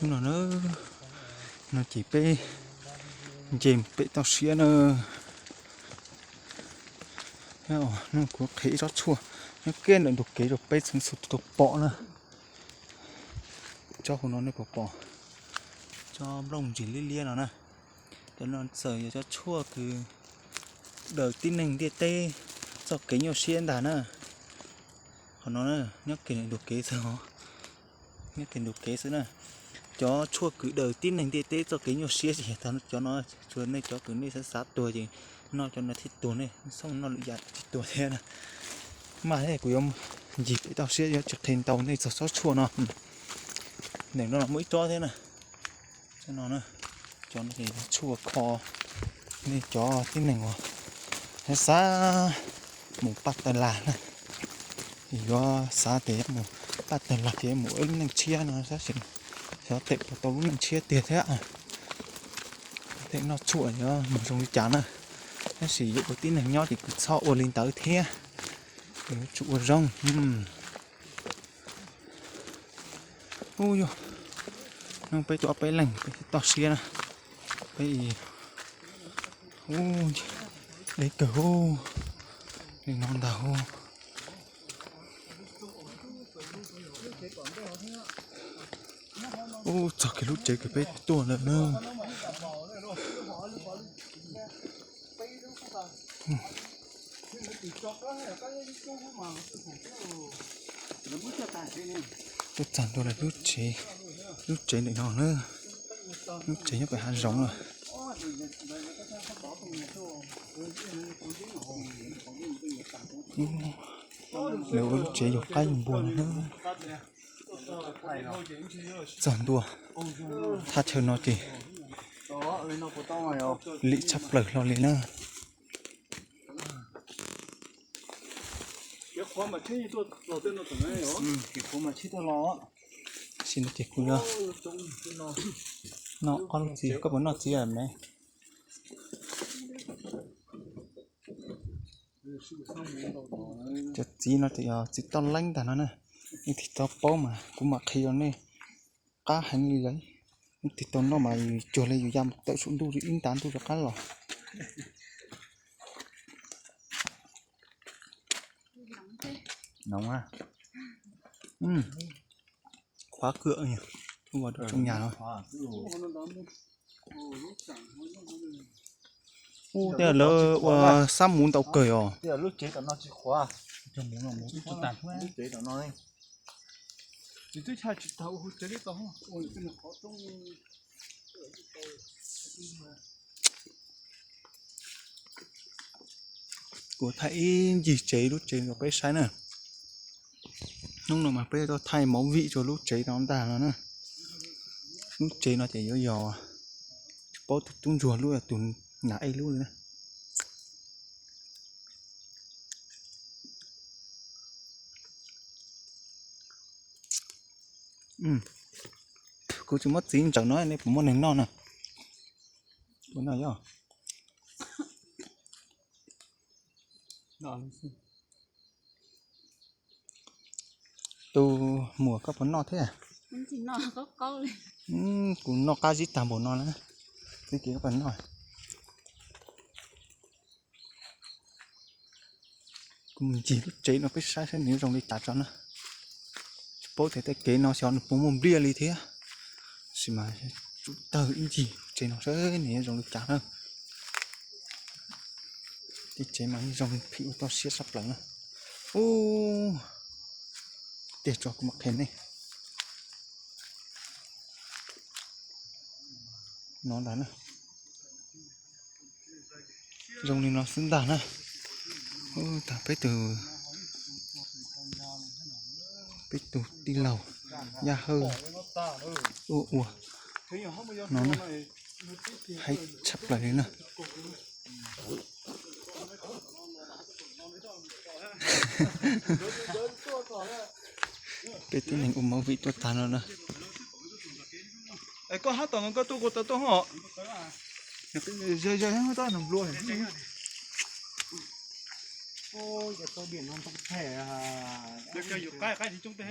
No na, no ces peb nce pem toj siab na. Nws kuv qhia ib tsob tshuaj nyob kiag ntawm ntug kev rau peb txhua tus tau pom na. Tsob hauv no nej puas pom, tsob nplooj ntsis liab liab no na. Cov no txawm yog cov tshuaj kws daws tib neeg ntiaj teb txoj kev nyuaj siab ntag na. Qhov no nyob kiag ntug kev xwb os, nyob kiag ntug kev xwb na. Cov tshuaj kws daws tib neeg ntiaj teb txoj kev nyuaj siab ces yog cov no, tsuas nej cov kws nej xav xav tuag ces noj cov no thiaj tuag, nej txhob noj lwm yam tsis tuag thiab na. Mas kuv yuav ncig pem toj siab yuav tsis qhia ntau nej txog tsob tshuaj no. Ntawm no muaj ib tsob thiab na. Cov no, cov no ces tshuaj kho nej cov tib neeg uas xav mus paj tawg lag na. Yuav xav tias yuav mus paj tawg lag ces yuav mus ua ib lub neej tshiab no tab sis xyov tes puas tau lub neej tshiab tiag thiab. Tej noj tshuaj yuav mus zoo li cas na, tab sis yuav ua tib neeg nyob ces kuj txhob ua li ntawd thiab, yuav tsum ua zoo. Ub yog, no peb tuaj ob peb leeg peb toj siab na, peb, ub, deb kawg ub, li no ntag ub. Ub, txog kiag lub tsev kws peb tuaj lawm na. Tuaj txog ntua lawm lub tsev, lub tsev ntawm no na, lub tsev nyob pem hav zoov na. Lawv ua lub tsev yug qaib yug npua no na. Txog ntua thaj chaw no ces lim tshaj plaws hlo li na. Sim no ces kuv yuav noj ob lub txiv, koj puas noj txiv me? Cov txiv no ces yog txiv toj leeb ntag no na. Nej tig tau paub mas kuv mam qhia rau nej qab heev li lawm. Nej tig tau noj mas yus cuag li yus ya mus tawm saum ntuj ib nta ntuj rov qab los. Noov, qhuav kawg, ua rau tsoom nyam no. Ub, tej lawv ua xab muv ntau kawg os. Kuv thaij ib ncig tsev lub tsev rau peb saib na. Hnub no mas peb tuaj thaij movie rau lub tsev no ntag no na. Lub tsev no ces yuav yog, tsis paub tus tub ntsuag lub los tus nam ej lub li na. Kuv tsis muab txiv ntsaws no, nej puas muaj neeg noj na? Puas noj yog? Tus muam koj puas noj thiab? Kuv noj qab zib tag npaum no na. Txiv, koj puas noj? Kuv mus ncig lub tsev no peb saib saib nws zoo li cas tso na. Tsis paub tias tej kev no xyov nws puas muaj npliaj li thiab. Tab sis mas tsum tawg ib ncig tsev no saib nws zoo li cas na. Tej tsev mas yeej zoo phim ua toj siab sab plaws na. Ub, tiag tso kuv mam qhia nej. No ntag na. Zoo li no xwb ntag na. Ub, tag peb tug, peb tug tij laug Yaj Hawj tuaj ua no na, haib tshaj plaws li na. Peb tib neeg ua movie tuaj tag no na. Koj hab tom no koj tuaj kuv tau tuaj hos. Yog yog nplua. Yog yus qaib qaib tsis coob tej.